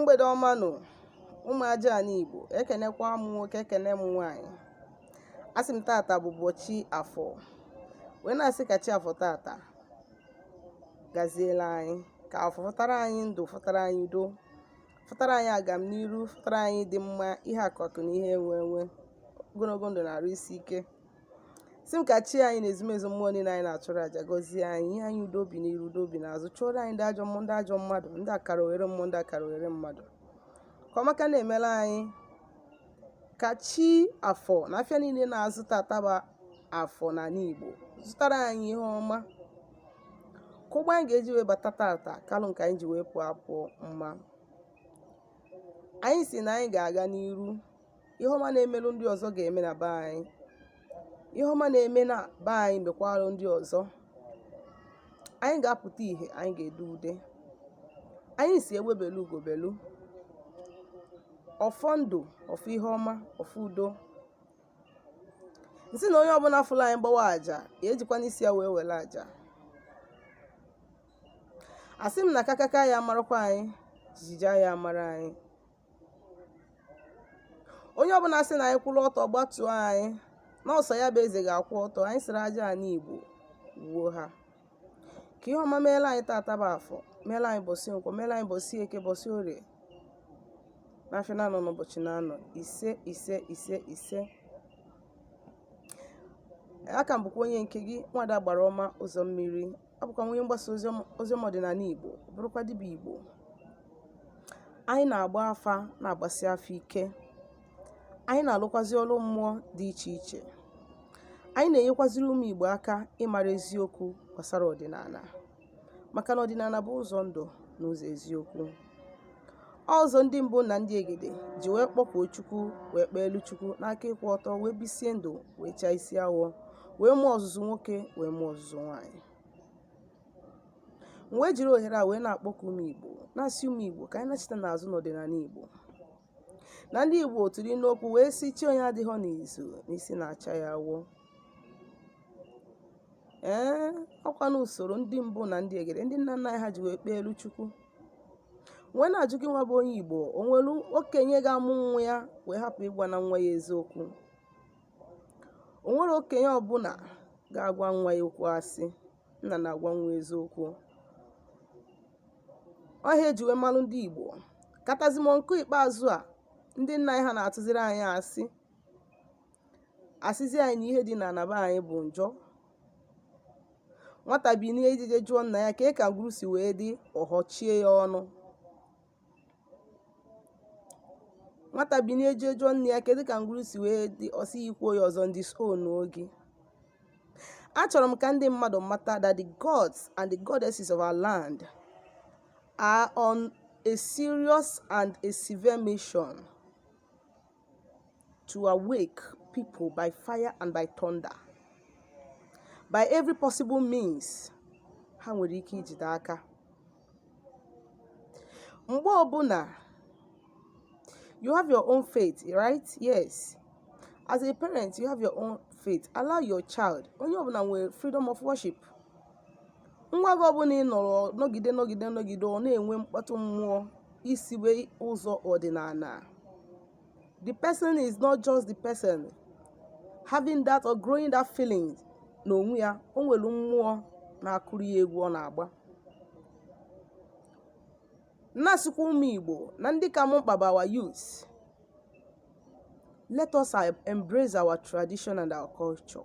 Mgbede ọma nụ, ụmụ aja ala Igbo. Ekenekwa m nwoke, ekene m nwaanyị. Asị m tata bụ ụbọchị Afọ, wee na-asị ka chi Afọ tata gaziela anyị, ka Afọ fọtara anyị ndụ, fọtara anyị udo, fọtara anyị agamniru, fọtara anyị dị mma, ihe akụ akụ na ihe enwe enwe, ogologo ndụ na arụ isi ike. Sị m ka chi anyị na ezumezu mmụọ niile anyị na-achụrụ àjà gọzie anyị, nye anyị udo obi n'iru, udo obi n'azụ, chụọrọ anyị ndị ajọ mmụọ, ndị ajọ mmadụ, ndị akara oghere mmụọ, ndị akara oghere mmadụ, ka ọmaka na-emela anyị. Ka chi Afọ na afịa niile na-azụ tata bụ Afọ n'ala Igbo zụtara anyị ihe ọma, ka ụgbọ anyị ga-eji wee bata tata kalụ nke anyị ji wee pụọ apụọ mma. Anyị si na anyị ga-aga n'iru. Ihe ọma na-emelụ ndị ọzọ ga-eme na be anyị, ihe ọma na-eme na be anyị mekwalụ ndị ọzọ. Anyị ga-apụta ihe, anyị ga-ede ude. Anyị si egbe belu ugo belu, ọfọ ndụ, ọfọ ihe ọma, ọfọ udo. Nsị na onye ọbụla fụrụ anyị gbawa àjà ya ejikwa n'isi ya wee were àjà. Asị m na kakaka ya amarakwa anyị, jijiji ya amara anyị. Onye ọbụla sị na anyị kwụrụ ọtọ gbatuo anyị n'ọsọ, ya bụ eze ga-akwụ ọtọ. Anyị sịrị aja ala Igbo wuo ha, ka ihe ọma meela anyị tata bụ Afọ, meela anyị bọsị Nkwọ, meela anyị bọsị Eke, bọsị Orie, n'afịa na-anọ, n'ụbọchị na-anọ. Ise, ise, ise, ise. Aka m bụkwa onye nke gị, nwada gbara ọma ụzọ mmiri. Abụkwa m onye mgbasa oziọma ọdịnala Igbo, bụrụkwa dibịa Igbo. Anyị na-agba afa, na-agbasi afa ike. Anyị na-alụkwazi ọrụ mmụọ dị iche iche. Anyị na-enyekwaziri ụmụ Igbo aka ịmara eziokwu gbasara ọdịnala, maka na ọdịnala bụ ụzọ ndụ na ụzọ eziokwu. Ọzọ ndị mbụ na ndị egede ji wee kpọkuo Chukwu, wee kpee elu Chukwu n'aka ịkwụ ọtọ, wee bisie ndụ, wee chaa isi awọ, wee mụọ ọzụzụ nwoke, wee mụọ ọzụzụ nwaanyị. M wee jiri ohere a wee na-akpọku ụmụ Igbo, na-asị ụmụ Igbo ka anyị nachite n'azụ n'ọdịnala Igbo. Na ndị Igbo tụrụ n'okwu wee sị, chi onye adịghọ n'izu n'isi na-acha ya awọ. Ee, ọkwa n'usoro ndị mbụ na ndị egede, ndị nna nna anyị ha ji wee kpee elu Chukwu. Wee na-ajụ gị nwa bụ onye Igbo, o nwere okenye ga-amụ nwa ya wee hapụ ịgwa na nwa ya eziokwu? O nwere okenye ọbụla ga-agwa nwa ya okwu asị? Nna na-agwa nwa eziokwu. Ọhịa eji wee malụ ndị Igbo katazimo nke ikpeazụ a, ndị nna anyị ha na-atụziri anyị asị, asịzi anyị na ihe dị na anaba anyị bụ njọ. Nwata binie ijije jụọ nna ya ka ka ngwuru si wee dị, ọghọchie ya ọnụ. Nwata binie jee jụọ nne ya kedu ka ngwuru si wee dị, ọ sị ikwuo ya ọzọ ndị onuo gị. Achọrọ m ka ndị mmadụ mata that the gods and the goddesses of our land are on a serious and a severe mission to awake people by fire and by thunder, by every possible means ha nwere ike ijide aka. Mgbe ọbụla you have your own faith, right? Yes, as a parent, you have your own faith. Allow your child. Onye ọbụla nwere freedom of worship. Nwa gị ọbụla ị nọrọ nọgide, nọgide, nọgide, ọ na-enwe mkpatụ mmụọ isiwe ụzọ ọdịnala, the person is not just the person having that or growing that feeling n'onwe ya. O nwere mmụọ na-akụrụ ya egwu ọ na-agba. Na-asịkwa ụmụ Igbo na ndị ka m mkpa bụ our youth. Let us embrace our tradition and our culture.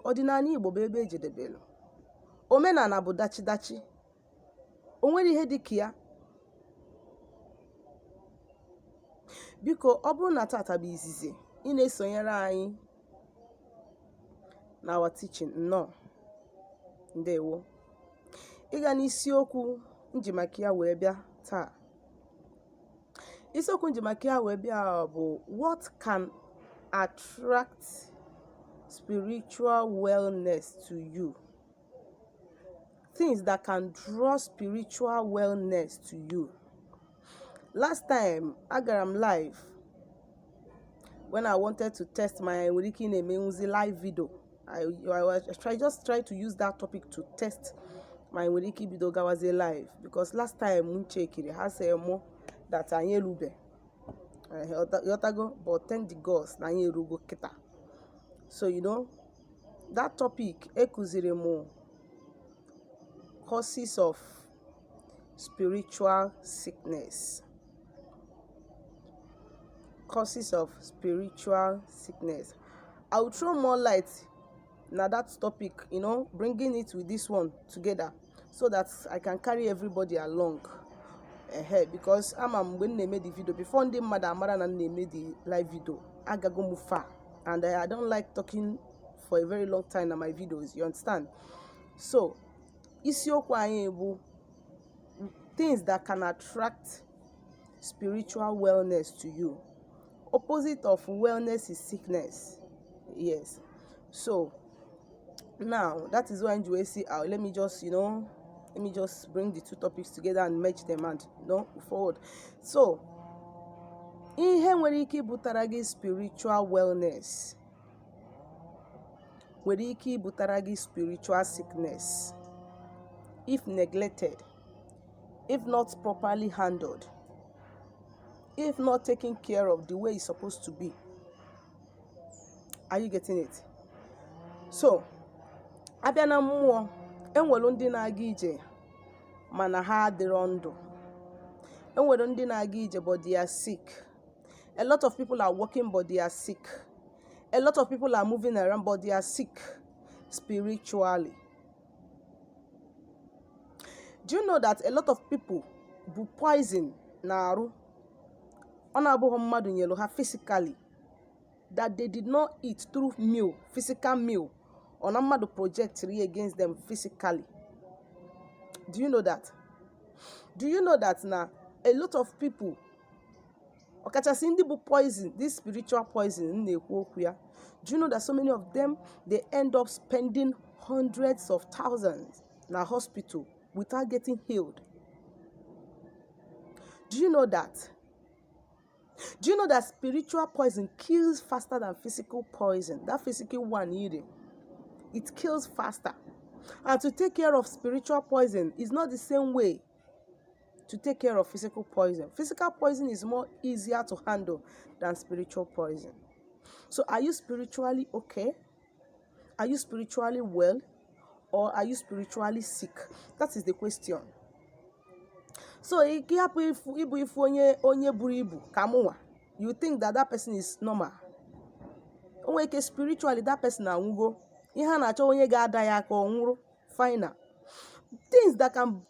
Ọdịnala Igbo bụ ebe ejedebelu. Omenala bụ dachi dachi, o nwere ihe dị ka ya. Biko, ọ bụrụ na tata bụ izizi ị na-esonyere anyị na our teaching, nnọọ, ndewo. Ịga n'isiokwu nji maka ya wee bịa taa, isiokwu nji maka ya wee bịa bụ "What can attract spiritual wellness to you?" Things that can draw spiritual wellness to you. Last time agara m live, when I wanted to test my nwere ike ị na-emenwuzi live video, I just try to use that topic to test my nwere ike ibido gawazie live, because last time m chekiri ha sị mụ That anyị erube, ghọtago? But thank the gods na anyị erugo kịta. So you know that topic, ekụziri m causes of spiritual sickness, causes of spiritual sickness. I will throw more light na that topic, bringing it with this one together so that I can carry everybody along ehe, because ama m mgbe m na-eme the video before, ndị mmadụ amara na m na-eme the live video, agago m far, and I don't like talking for a very long time na my videos, you understand? So isiokwu anyị bụ things that can attract spiritual wellness to you. Opposite of wellness is sickness, yes. So now that is why m ji wee sị, ah, let me just bring the two topics together and merge them and forward. So ihe nwere ike ibutara gị spiritual wellness nwere ike ibutara gị spiritual sickness if neglected, if not properly handled, if not taken care of the way it's supposed to be. Are you getting it? So abịa na mmụọ, enwere ndị na-aga ije mana ha adịrọ ndụ. Enwere ndị na-aga ije but they are sick. A lot of people are working but they are sick. A lot of people are moving around but they are sick spiritually. Do you know that a lot of people bụ poison na-arụ, ọ na-abụghị mmadụ nyere ha physically, that they did not eat through meal, physical meal, or na mmadụ project against them physically? Do you know that? Do you know that na a lot of people, ọkachasị ndị bụ poison, this spiritual poison m na-ekwu okwu ya, do you know that so many of them, they end up spending hundreds of thousands na hospital without getting healed? Do you know that? Do you know that spiritual poison kills faster than physical poison? That physical one eating, it kills faster. And to take care of spiritual poison is not the same way to take care of physical poison. Physical poison is more easier to handle than spiritual poison. So are you spiritually okay? Are you spiritually well? Or are you spiritually sick? That is the question. So ị hapụ ịbụ ifu onye buru ibu ka mụnwa, you think that that person is normal. O nwere ike spiritually that person anwụgo. Ihe a na-achọ, onye ga-ada ya aka, ọ nwụrụ final. Things that can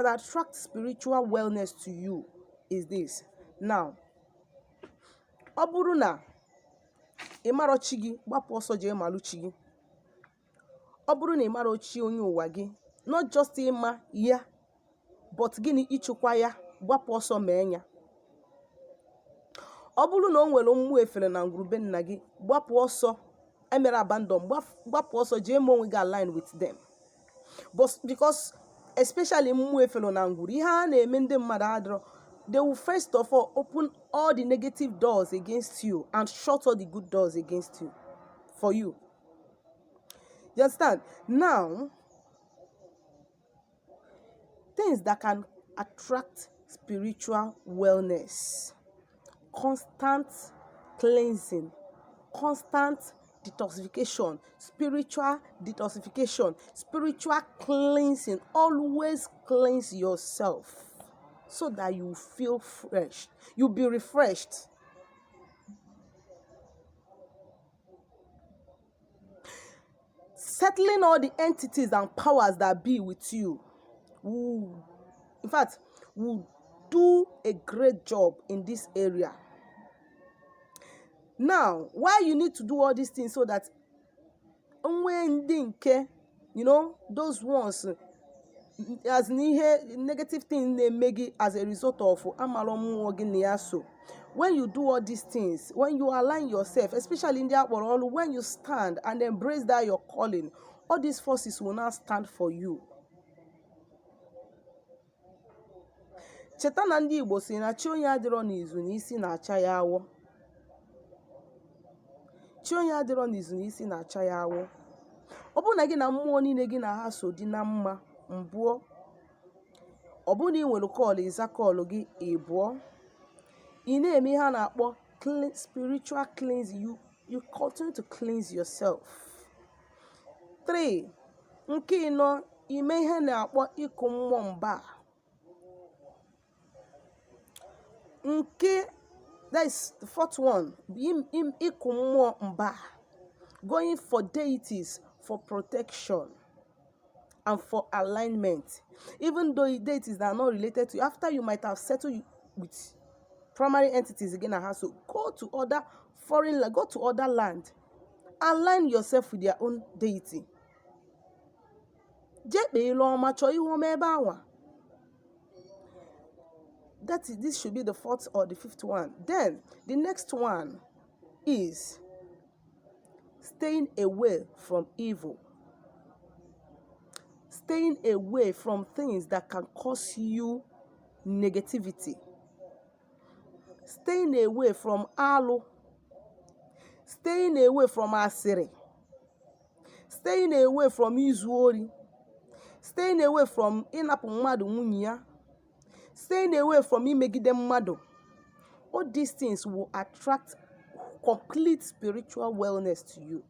attract spiritual wellness to you is this. Now, ọ bụrụ na ị marọ chi gị, gbapụ ọsọ jee malụ chi gị. Ọ bụrụ na ị marọ chi onye ụwa gị, not just ịma ya, but gịnị, ịchụkwa ya, gbapụ ọsọ mee ya. Ọ bụrụ na o nwere mmụọ efere na ngwurube nna gị, gbapụ ọsọ, emere abandon, gbapụ ọsọ jee mee onwe gị align with them. But because especially mmụọ efere na ngwuru, ihe a na-eme ndị mmadụ adịrọ, they will first of all open all the negative doors against you and shut all the good doors against you, for you. You understand? Now, things that can attract spiritual wellness: constant cleansing, constant detoxification, spiritual detoxification, spiritual cleansing. Always cleanse yourself so that you feel fresh, you'll be refreshed. Settling all the entities and powers that be with you will, in fact, will do a great job in this area. Now, why you need to do all these things? So that onwe ndị nke those ones as in ihe negative thing na-eme gị as a result of amarọ mmụọ gị na ya. So when you do all these things, when you align yourself, especially ndị akpọrọ ọrụ, when you stand and embrace that your calling, all these forces will now stand for you. Cheta na ndị Igbo si na chi onye adịrọ n'izu na isi na-acha ya awọ. Chi onye adịrọ n'izu na isi na-acha ya awọ. Ọ bụrụ na gị na mmụọ niile gị na ha so dị na mma mbụọ, Ọ bụrụ na ị nwere call, ịza call gị ịbụọ. Ị na-eme ihe a na-akpọ spiritual cleansing. You continue to cleanse yourself. 3, nke ịnọ, ime ihe na-akpọ ịkụ mmụọ mba. Nke that is the fourth one, ịkụ mmụọ mba, going for deities for protection and for alignment, even though deities that are not related to you. After you might have settled with primary entities again and so go to other foreign, go to other land, align yourself with their own deity. Jee kpee ilu ọma, chọọ ihu ọma ebe anwa. That is, this should be the fourth or the fifth one. Then the next one is staying away from evil, staying away from things that can cause you negativity, staying away from alụ, staying away from asịrị, staying away from izu ori, staying away from ịnapụ mmadụ nwunye ya, staying away from imegide mmadụ. All these things will attract complete spiritual wellness to you.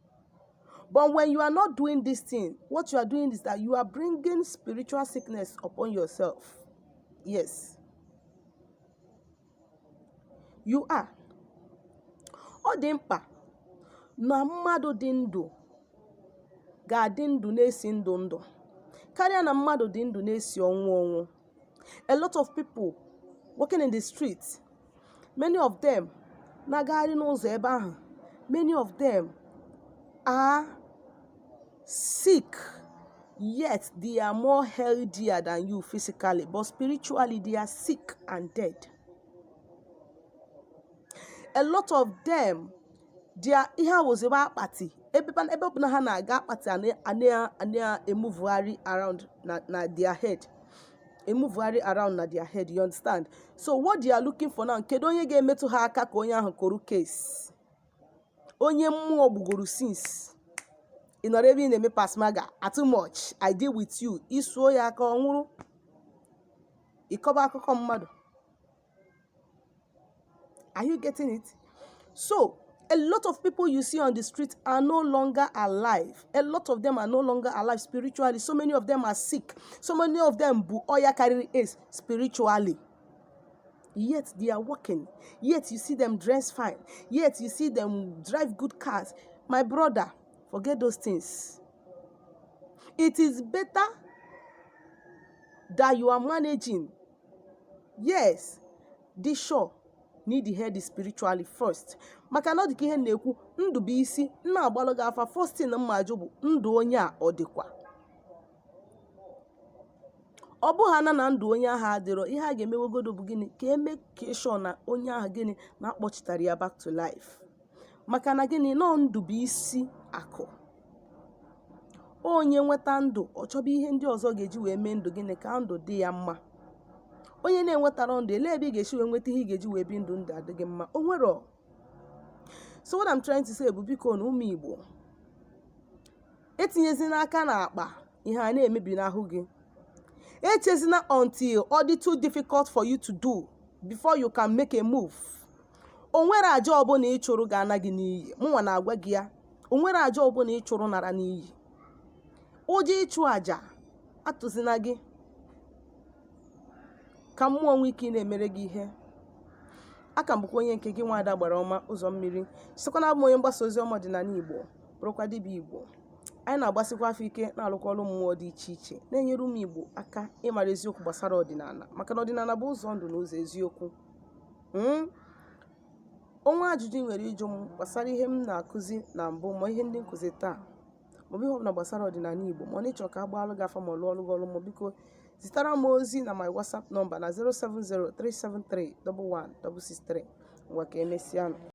But when you are not doing this thing, what you are doing is that you are bringing spiritual sickness upon yourself. Yes, you are. Ọ dị mkpa na mmadụ dị ndụ ga-adị ndụ na-esi ndụ ndụ karịa na mmadụ dị ndụ na-esi ọnwụ ọnwụ. A lot of people working in the street, many of them na-agagharị n'ụzọ ebe ahụ, many of them are sick, yet they are more healthier than you physically, but spiritually they are sick and dead. A lot of them, their ihe awụzibe akpati ebe ebe ọbụla ha na-aga, akpati a na-emuvugharị around na their head, emuvugharị around na their head, you understand? So what they are looking for now, kedu onye ga-emetụ ha aka ka onye ahụ koro case, onye mmụọ gbugoro since ị nọrọ ebe ị na-eme pasmaga at too much. I deal with you, isuo ya aka, ọ nwụrụ, ịkọba akụkọ mmadụ. Are you getting it? So a lot of people you see on the street are no longer alive. A lot of them are no longer alive spiritually. So many of them are sick. So many of them bu oya karịrị AIDS spiritually. Yet they are working. Yet you see them dress fine. Yet you see them drive good cars. My brother, forget those things. It is better that you are managing. Yes, dị sure need the head spiritually first, maka na ọ dị ka ihe m na-ekwu, ndụ bụ isi. M na-agbalụ gị afa, first thing mma ajụ bụ ndụ onye a ọ dịkwa. Ọ bụghị na ndụ onye ahụ adịrọ, ihe a ga-emewegodo bụ gịnị? Ka eme ka sure na onye ahụ, gịnị, na-akpọchitara ya back to life. Maka na gịnị? Nọọ ndụ bụ isi akụ. Onye nweta ndụ, ọ chọba ihe ndị ọzọ ga-eji wee mee ndụ, gịnị, ka ndụ dị ya mma. Onye na-enwetara ndụ, elee ebe ị ga-esi wee nweta ihe ị ga-eji wee bi ndụ, ndụ adịghị mma? O nwero. So what I'm trying to say bụ, biko, na ụmụ Igbo, etinyezina aka n'akpa ihe a na-emebi n'ahụ gị. Echezina until ọ dị too difficult for you to do before you can make a move. O nwere aja ọbụla ị chụrụ ga-ana gị n'iyi. Mụnwa na-agwa gị ya, o nwere aja ọbụla ị chụrụ nara n'iyi. Ụjọ ịchụ aja atụzina gị, ka mmụọ nwee ike ị na-emere gị ihe. Aka m bụkwa onye nke gị, nwaada gbara ọma ụzọ mmiri, sikwa na abụ m onye mgbasa ozi ọma ọdịnala Igbo, bụrụkwa dibịa Igbo. Anyị na-agbasikwa afọ ike, na-alụkwa ọrụ mmụọ dị iche iche, na-enyere ụmụ Igbo aka ịmara eziokwu gbasara ọdịnala, maka na ọdịnala bụ ụzọ ndụ na ụzọ eziokwu. Onwe ajụjụ ị nwere ịjụ m gbasara ihe m na-akụzi na mbụ, ma ihe ndị nkụzi taa, maọbụ ihe ọbụla gbasara ọdịnala Igbo, ma ọ na ịchọ ka a gbaalụ gị afa, ma ọ lụọ ọrụ gị ọrụ, ma biko zitara m ozi na my WhatsApp number na 07037311663. Ngwa, ka emesịa.